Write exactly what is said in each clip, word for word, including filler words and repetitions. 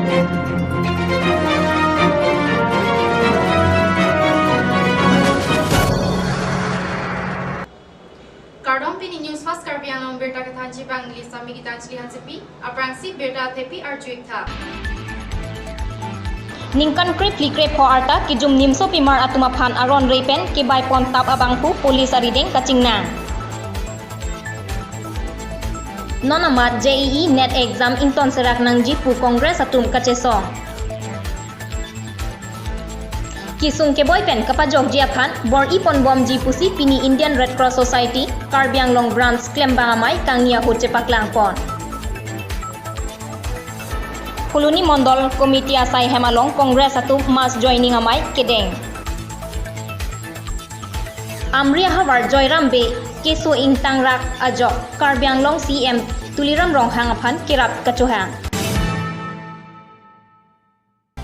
Kardom, pini News Fast Karbi Anglong birta kethanji abang neli Sami Gitanjali Hansepi. Aphrangsi birta athepi arju-ik tha. Ningkan krephli krepho arta kejum nimsopimar atum aphan aron re pen kebai pon tap abangphu police arideng kachingnang. Non amat J E E NET exam ington serak nangji pu Congress atum kachesong. Kesung keboi pen kapajokji aphan bor-i ponbomji pusi pini Indian Red Cross Society Karbi Anglong Branch klembang amei kangni ahut chepaklang pon. Phuloni Mondol Committee asai hem along Congress atum mass joining amei kedeng. Amri ahavar Joyram Bey keso ingtang rak ajok Karbi Anglong C M Tuliram Ronghang aphan kerap kachohang.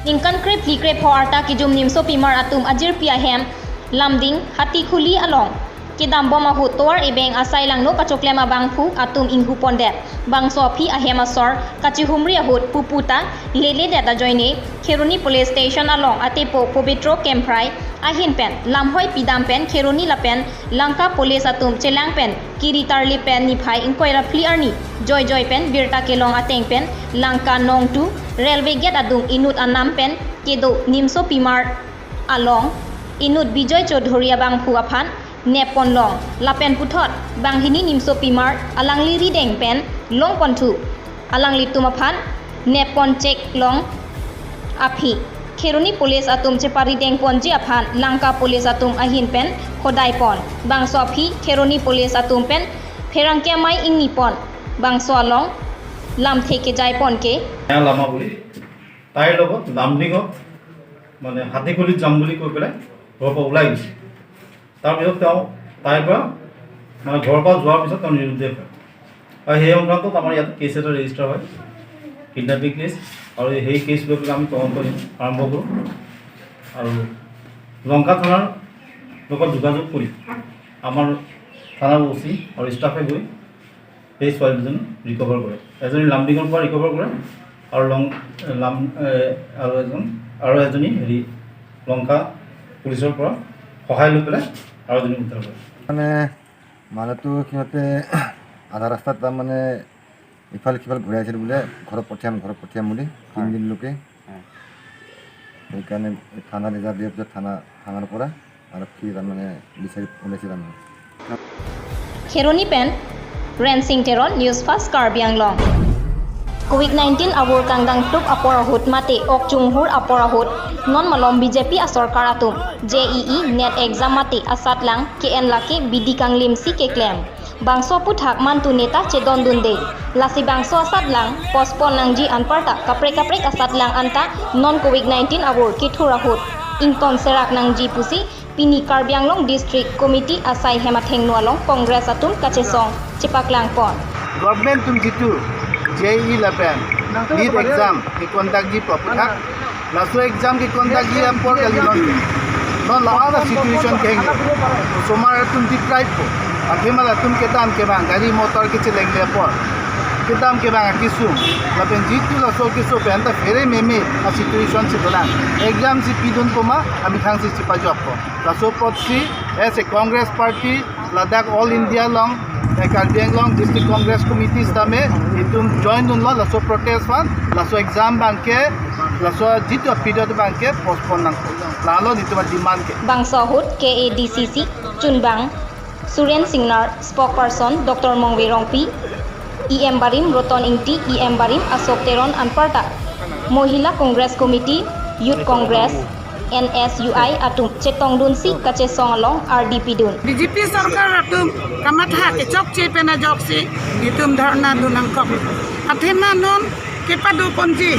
Ningkan krephli krepho arta kejum nimsopimar atum ajirpi ahem Lumding Hatikhuli along kedambom ahut tovar ebeng asai langno kachoklem abangphu atum inghu pondet. Bangso aphi ahem asor kachihumri ahut pupu ta lele det ajoine Kheroni Police Station along atepo Pobitro Kemprai ahin pen lamhoi pidam pen Kheroni lapen Lanka Police atum chelang pen kiri tarlip pen niphai ingkoi ra phli arni joijoi pen birta kelong ateng pen Lanka Nongtu Railway Gate adung inut anam pen kedo nimsopimar along inut Bijoy Chaudhary abangphu aphan nep ponlong lapen puthot banghini nimsopimar alangli rideng pen long ponthu. Alanglitum aphan nep pon cheklong aphi Kheroni Police atum cheparideng ponji aphan Lanka Police atum ahin pen hodai pon. Bangso aphi Kheroni Police atum pen pherangke amei ingni pon. Bangso along lamthe kejai pon ke. Lama buli, tai logot Lumding-ot, mane Hatikhuli jam buli koi pelai, ropa ulai gisi. Tarpiছত তেওঁ তাইৰ পৰা, মানে, ঘৰৰ পৰা যোৱাৰ পিছত তেওঁ নিৰুদ্দেশ হয়। আৰু সেই সংক্ৰান্তত আমাৰ ইয়াত কেছ এটা ৰেজিষ্টাৰ হয়, কিডনেপিং কেছ। আৰু সেই কেছ লৈ পেলাই আমি তদন্ত আৰম্ভ কৰোঁ। আৰু লংকা থানাৰ লগত যোগাযোগ কৰি আমাৰ থানাৰ অ' চি আৰু ষ্টাফে গৈ সেই ছোৱালীজনী ৰিকভাৰ কৰে। এজনী লামডিঙৰ পৰা ৰিকভাৰ কৰে আৰু লং-, লাম-, এ, আৰু এজন, আৰু এজনী হেৰি লংকা পুলিচৰ পৰা সহায় লৈ পেলাই আৰু এজনী উদ্ধাৰ কৰে। মানে, মানুহটো সিহঁতে আধা ৰাস্তাত তাৰমানে ইফালে সিফালে ঘূৰাই আছিল বোলে, ঘৰত পঠিয়াম, ঘৰত পঠিয়াম বুলি তিনিদিনলৈকে। হয়। সেইকাৰণে এই থানাত এজাহাৰ দিয়াৰ পিছত থানা, থানাৰ পৰা আৰক্ষী তাৰমানে বিচাৰি ওলাইছে তাৰমানে। Kheroni pen Rensing Teron, News Fast Karbi Anglong. Covid nineteen abur kangdang tup apor ahut mate ok chunghur apor ahut non malom B J P asorkar atum J E E NET exam mate asatlang ke-en lake bidi kanglimsi keklem. Bangso aphuthak mantu neta chedondunde. Lasi bangso asatlang postpone nangji anparta kaprek kaprek asatlang anta non Covid nineteen abur kethur ahut ington serak nangji pusi pini Karbi Anglong District Committee asai hem athengno along Congress atum kachesong chepaklang pon. Government atum jitu J E E lapen NEET exam ke-conduct ji pu aphuthak, laso exam ke-conduct ji apor kali non. Non la-an a situation kehingno. Osomar atum deprive po. Athema latum kedam kevang, gari motor kechelengle apor, kedam kevang akesung. Lapen jitu laso keso pen ta phere meme a situation si dolang. Exam si pidun po ma, amethang si chepajok po. Laso apotsi as a Congress party, ladak All India along, eh, Karbi Anglong District Congress Committee sitame itum join dunlo laso protest aphan, laso exam abangke, laso jitu a-period abangke postpone nangpo. Lalo netum a-demand ke. Bangso ahut K A D C C chunbang Suren Singnar, spokesperson Doctor Mongve Rongpi, E M barim Roton Ingti, E M barim Ashok Teron anparta Mohila Congress Committee, Youth Congress, N S U I atum chetongdunsi kachesong along ardi pidun. B J P sorkar atum kamatha kechokche pen ajoksi itum dharna dun nangkok. Athema non kepado ponji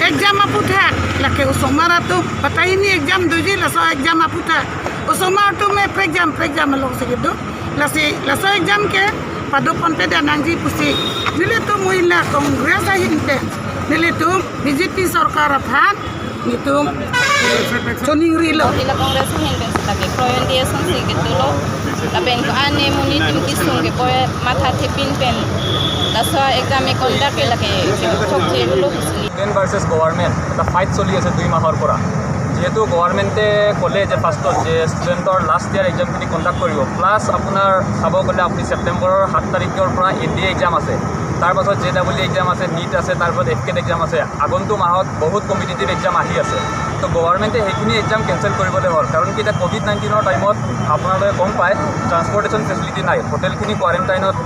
exam aphuthak, lake osomar atum, patai hini exam doji, laso exam aphuthak. Osomar atum me pre-exam, pre-exam alongsi kedo. Lasi laso exam ke pado ponpe da nangji pusi nelitum Mohila Congress ahin pen nelitum B J P sorkar aphan netum, eh, choningrilo. Mohila Congress ahin pen seta ke kroyon dia song si kedo lo. Lapen ko-an ne monit atum kesung ke poi matha thepin pen laso exam e-conduct ke lake chokche lo pusi. Student versus government এটা ফাইট চলি আছে দুই মাহৰ পৰা। যিহেতু গভৰ্ণমেণ্টে ক'লে যে ফাৰ্ষ্টত যে ষ্টুডেণ্টৰ লাষ্ট ইয়াৰ এক্সামখিনি কণ্ডাক্ট কৰিব, প্লাছ আপোনাৰ চাব গ'লে আপুনি ছেপ্টেম্বৰৰ সাত তাৰিখৰ পৰা এন ডি এ এক্সাম আছে, তাৰ পাছত জে ডাবল ই এক্সাম আছে, নিট আছে, তাৰ পাছত এফ কেট এক্সাম আছে, আগন্তুক মাহত বহুত কম্পিটিটিভ এক্সাম আহি আছে। তো গভৰ্ণমেণ্টে সেইখিনি এক্সাম কেঞ্চেল কৰিবলৈ হ'ল, কাৰণ কি এতিয়া ক'ভিড নাইণ্টিনৰ টাইমত আপোনালোকে গম পায় ট্ৰান্সপৰ্টেশ্যন ফেচিলিটি নাই, হোটেলখিনি কোৱাৰেণ্টাইনত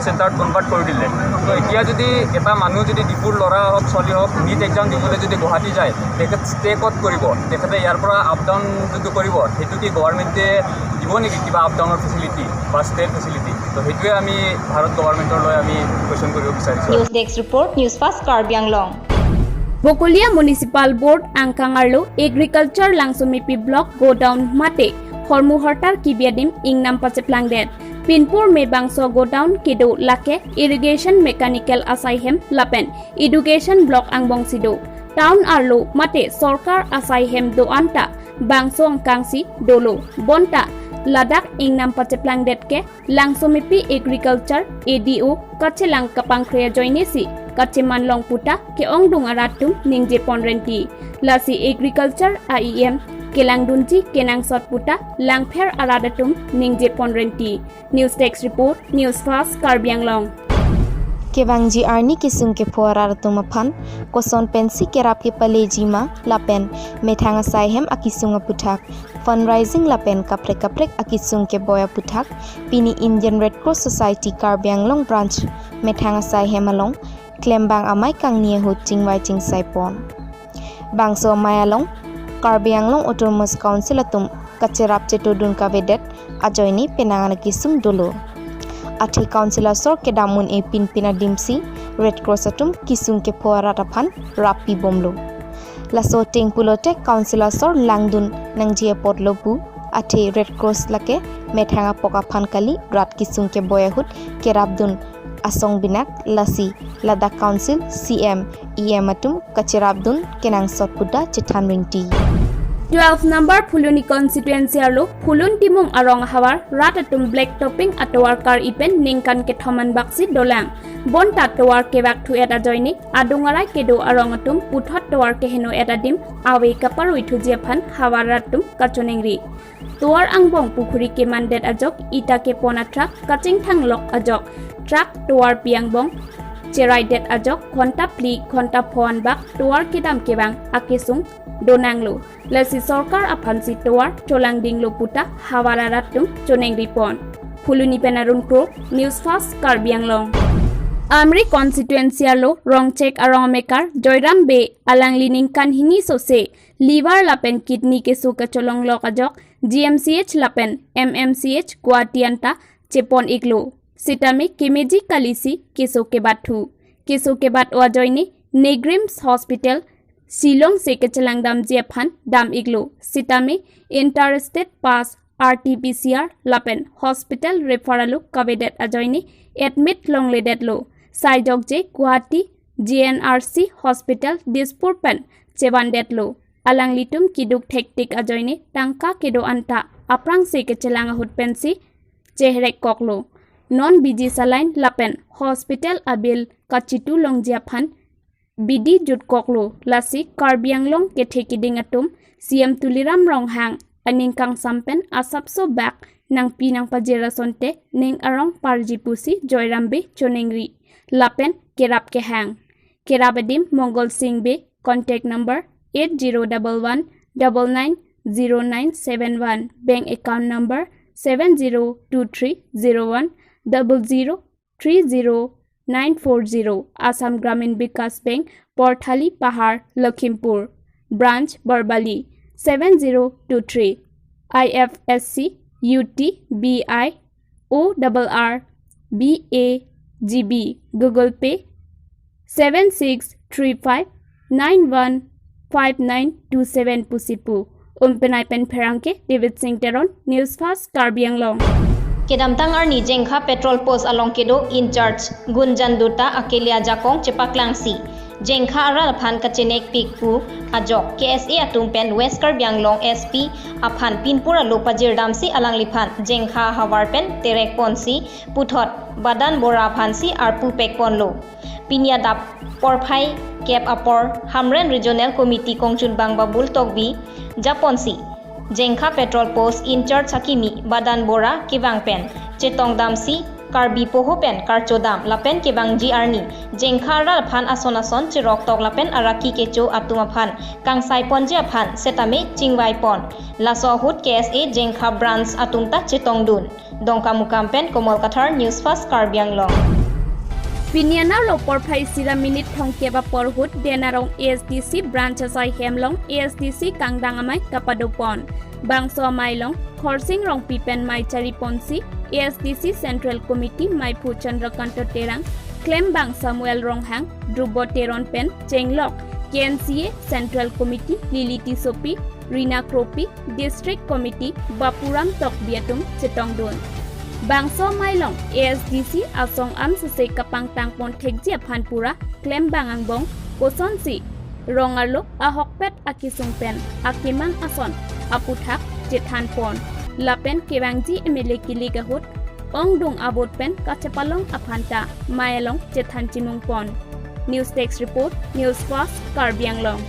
চেণ্টাৰত কনভাৰ্ট কৰি দিলে। তো এতিয়া যদি এটা মানুহ যদি ডিফুৰ ল'ৰা হওক ছোৱালী হওক নিট এক্সাম দিবলৈ যদি গুৱাহাটী যায়, তেখেত ষ্টে ক'ত কৰিব? তেখেতে ইয়াৰ পৰা আপ ডাউন যোনটো কৰিব, সেইটো কি গভৰ্ণমেণ্টে দিব নেকি কিবা আপ ডাউনৰ ফেচিলিটি বা ষ্টে ফেচিলিটি? তো সেইটোৱে আমি ভাৰত গভৰ্ণমেণ্টলৈ আমি কুৱেশ্যন কৰিব বিচাৰিছোঁ। News Desk Report, News Fast Karbi Anglong. Bokolia Municipal Board angkang arlo Agriculture Langsomepi Block Godown mate hormu hortar kibi adim ingnam pacheplangdet. Pinpur me bangso godown kedo lake Irrigation Mechanical asaihem lapen Education Block angbongsi do. Town arlo mate sorkar asaihem do-an ta bangso angkangsi dolo. Bonta ladak ingnam pacheplangdet ke Langsomepi Agriculture A D O kachelang kapangkre ajoinesi kacheman long puta ke-ongdung arat atum ningje ponrenti. Lasi Agriculture A E M kelangdunji kenangsot puta langpher arat atum ningje ponrenti. News Desk Report, News Fast Karbi Anglong. Kevangji arni kesung kepho arat atum aphan koson pensi kerap kepaleji ma lapen methang asaihem akesung aputhak, fundraising lapen kaprek kaprek akesung keboi aputhak pini Indian Red Cross Society Karbi Anglong Branch methang asaihem along klembang amei kangni ahut chingvai chingsai pon. Bangso amei along Karbi Anglong Autonomous Council atum kacherap chetodun kavedet ajoine penang an akesung dolo. Athe Council asor kedam un-e pinpin adimsi Red Cross atum kesung kepho arat aphan rap pibomlo. Laso ateng pulote Council asor langdun nangji apotlo pu, athe Red Cross lake methang apok aphan kali, rat kesung keboi ahut kerapdun asong binak, lasi ladak Council, C M, E M atum kacherapdun kenangsot puta chethan ringti. Twelve number Phuloni constituency arlo Phulun Timung arong ahavar rat atum black topping atovar kar-i pen ningkan kethom anbaksi dolang. Bonta tovar kevakthu-et ajoine adung arai kedo arong atum puthot tovar keheno-et adim ave kaparuithuji aphan havar rat atum kachoningri. Tovar angbong pukhuri kemandet ajok, ita kepon atruck, kachingthang lok ajok, truck tovarpi angbong cheraidet ajok, ghonta phli ghonta pho anbak tovar kedam kevang akesung donanglo. Lasi sorkar aphansi tovar cholangdinglo puta havar arat atum choningri pon. Phuloni pen Arun Kro, News Fast Karbi Anglong. Amri constituency arlo Rongchek arong amekar Joyram Bey, alangli ningkan hini sose liver lapen kidney keso kacholong lok ajok G M C H lapen M M C H Guwahati anta chepon iklo. Sitame kemeji kalisi keso kebatthu. Keso kebat-o ajoine NEIGRIHMS Hospital Shillong si kechelangdamji aphan dam iklo. Sitame inter-state pass, R T P C R lapen hospital referral kavedet ajoine admit longledetlo. Sai jokje Guwahati G N R C Hospital Dispur pen chevandetlo. Alanglitum keduk thektik ajoine tangka kedo anta aphrangsi kechelang ahut pensi chehrekkoklo. Non biji saline lapen hospital abill kachitu longji aphan bidi jutkoklo. Lasi Karbi Anglong kethe kiding atum C M Tuliram Ronghang aning kangsam pen asapso bak nangpi nangpajir asonte ning arong parji pusi Joyram Bey choningri lapen kerap kehang. Kerap adim Mongol Singh Bey, contact number eight zero double one double nine zero nine seven one, bank account number seven zero two three zero one double zero three zero nine four zero, Assam Gramin Vikas Bank, Porthali Pahar, Lakhimpur, branch Barbali, seven zero two three, I F S C U T B I O R R B A G B, Google Pay, seven six three five nine one five nine two seven pusi pu. Umpenai pen pherangke David Singh Teron, News Fast Karbi Anglong. Kedamtang arni Jengkha petrol post along kedo in-charge Gunjan Dutta akele ajakong chepaklangsi Jengkha arat aphan kachenek pik pu ajok K S A atum pen West Karbi Anglong S P aphan pinpur alo pajirdamsi alangliphan Jengkha ahavar pen terek ponsi puthot Badan Bora aphansi arpu pek ponlo. Pini adap porphai kep apor Hamren Regional Committee kongchunbang Babul Tokbi japonsi Jengkha Patrol Post in-charge akimi Badan Bora kevang pen chetongdamsi Karbi poho pen karchodam lapen kevangji arni Jengkha arat aphan ason ason cheroktok lapen araki kecho atum aphan kangsai ponji aphan setame chingvai pon. Laso ahut K S A Jengkha branch atum ta chetongdun. Dongkamukam pen Komal Kathar, News Fast Karbi Anglong. Pini anerlo porphai isi ra minute thomkep apor ahut Denarong A S D C branch asai hem along A S D C kangdang amei kapado pon. Bangso amei along Khorsing Rongpi pen mei chari ponsi A S D C Central Committee meiphu Chandrakanta Terang, klembang Samuel Ronghang, Dhrubo Teron pen chenglok K N C A Central Committee Lily Tissopi, Rina Kropi, District Committee Bapuram Tokbi atum chetongdun. Bangso amei along A S D C asong an sese kapangtang pon thekji aphan pura klembang angbong kosonsi rong arlo ahokpet akesung pen akemang ason aputhak chethan pon lapen kevangji M L A kilik ahut ongdung abot pen kachepalong aphan ta mei along chethan chimung pon. News Desk Report, News Fast, Karbi Anglong.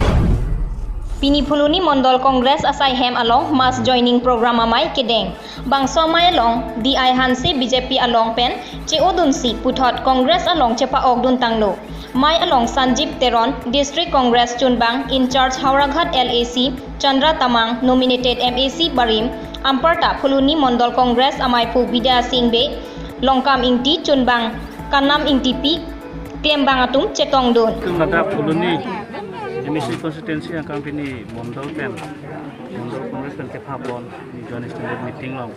Pini Phuloni Mondol Congress asai hem along mass joining program amei kedeng. Bangso amei along D I Hanse B J P along pen che-odunsi puthot Congress along chepa-okdun tanglo. Mei along Sanjib Teron, District Congress chunbang in-charge Howraghat L A C, Chandra Tamang, nominated M A C barim, anparta Phuloni Mondol Congress ameiphu Bidya Sing Bey, Longkam Ingti chunbang Kanam Ingtipi, klembang atum chetongdun. Itum ladak Phuloni M A C constituency angkang pini Mondol pen, Mondol Congress pen kepha pon, ni joint extended meeting along.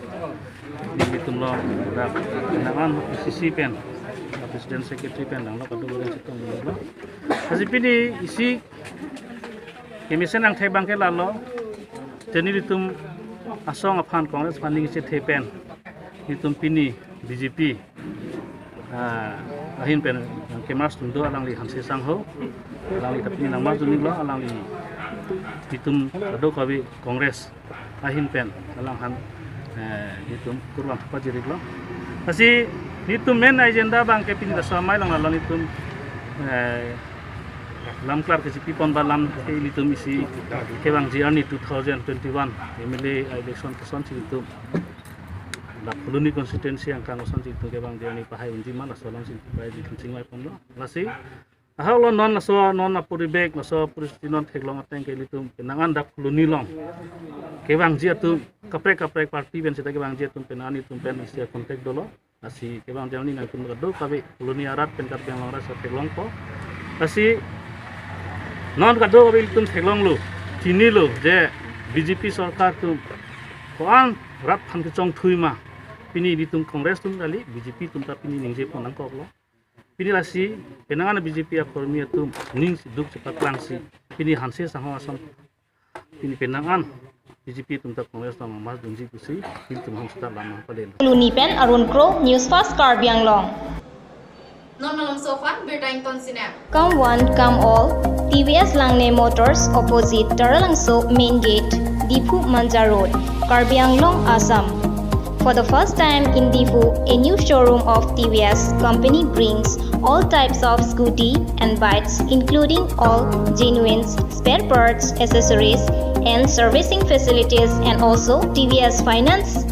Nelitum along dak nangam P C C pen, President Secretary pen nanglok adu goreng chetongdunlo. Lasi pini isi kemesen angthek abangke lalo, te nelitum asong aphan Congress aphan ning chethe pen, nelitum pini B J P, ah, ahin pen kemas atum do, alangli Hanse Sangho, alangli ta pini nangmas dunlo, alangli nelitum kadokave Congress ahin pen alanghan, eh, nelitum kurvangthu pajir-iklo. Lasi nelitum main agenda abangke pini laso amei along lalo nelitum, eh, lam klar kechipi pon ba lam ke nelitum isi kevangji arni two thousand twenty-one M L A election kosonsi nelitum la Phuloni constituency angkang kosonsi nelitum kevangji arni pahai unji ma, laso alongsi pahai nelitum chingvai ponlo. Lasi ahok lo non laso non apuribek laso puristiti non theklong ateng ke nelitum penang an dak Phuloni along kevangji atum kaprek kaprek party pen seta kevangji atum penang an nelitum pen isi contact dolo. Lasi kevangji arni nangtum kadokave Phuloni arat pen Karbi Anglong arat seta theklongpo. Lasi non kadokave nelitum theklonglo, chinilo je B J P sorkar atum ko-an rat aphan kechongthui ma, pini nelitum Congress atum kali, B J P atum ta pini ningje pon nangkoklo. Pini lasi penang an B J P akormi atum ning si duk chepaklangsi pini Hanse Sangho asong pini penang an B J P atum ta Congress along mass dunji pusi nelitum hong seta lam nangpalelo. Phuloni pen Arun Kro, News Fast Karbi Anglong. Non malomso aphan birta ington sinem. Come one, come all. T V S Langne Motors, opposite Taralangso Main Gate, Diphu Manja Road, Karbi Anglong, Assam. For the first time in Diphu, a new showroom of T V S company brings all types of scooty and bikes, including all genuine spare parts, accessories, and servicing facilities, and also T V S finance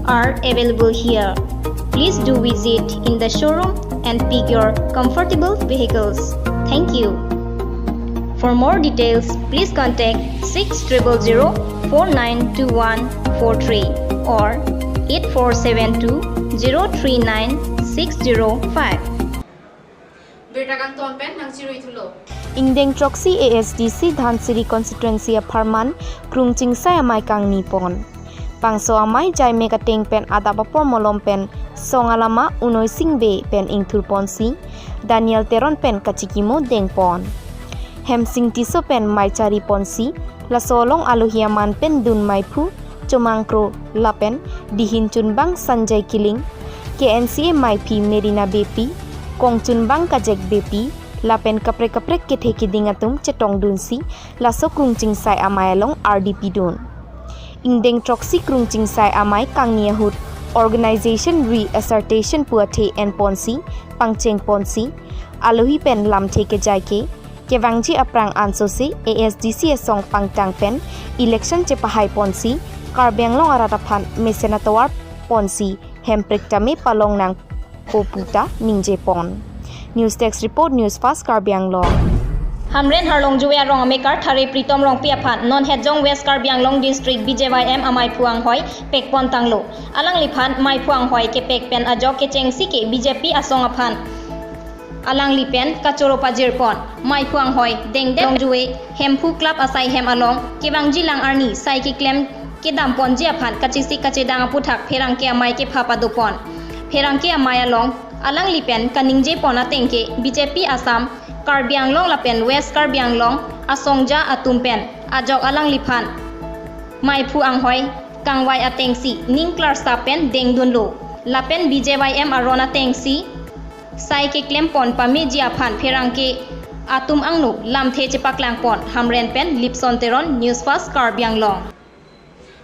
are available here. Please do visit in the showroom and pick your comfortable vehicles. Thank you. For more details, please contact six triple zero four nine two one four three or eight four seven two zero three nine six zero five. Birta kangton pen nangchirui thulo. Ingdeng throksi A S D C Dhansiri constituency apharman krung chingsai amei kangni pon. Bangso amei jaimek ateng pen adap apor malom pen song alama Unoi Sing Bey pen ingthur ponsi Daniel Teron pen kachikimo deng pon. Hemsing Tisso pen mei chari ponsi laso along alohi aman pen dun meiphu Chomang Kro lapen dihin chunbang Sanjay Killing, K N C A meiphi Merina Beypi, kong chunbang Kajek Beypi, lapen kaprek kaprek kethe keding atum chetongdunsi laso Krungchingsai Amei along ardi pidun. Ingdeng throksi Krungchingsai Amei kangni ahut organization reassertion pu athe enponsi pangchengponsi alohi pen lamthe kejai ke kevangji aphrang ansose A S D C asong pangtang pen election chepahaiponsi Karbi Anglong arat aphan mesen atovar ponsi hemprek tame palong nangpo puta ningjepon. News Desk Report, News Fast Karbi Anglong. Hamren Harlongjuve arong amekar Thare Pritom Rongpi aphan non Hetjong West Karbi Anglong District B J Y M ameiphu anghoi pekpon tanglo. Alangliphan meiphu anghoi kepek pen ajok kechengsi ke B J P asong aphan alangli pen kachoro pajirpon. Meiphu anghoi Dengdep Harlongjuve Hemphu Club asai hem along kevangji lang arni sai keklem kedamponji aphan kachesik kachedang aphuthak pherangke amei kepha padopon. Pherangke amei along alangli pen kaningjepon ateng ke B J P Assam, Karbi Anglong lapen West Karbi Anglong asongja atum pen ajok alangliphan meiphu anghoi kangvai atengsi ning klarsap pen dengdunlo. Lapen B J Y M aron atengsi sai keklempon pameji aphan pherangke atum angno lamthe chepaklangpon. Hamren pen Lipson Teron, News Fast Karbi Anglong.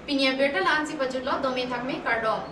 Pini abirta la-ansi pajutlo, dome thakme, kardom.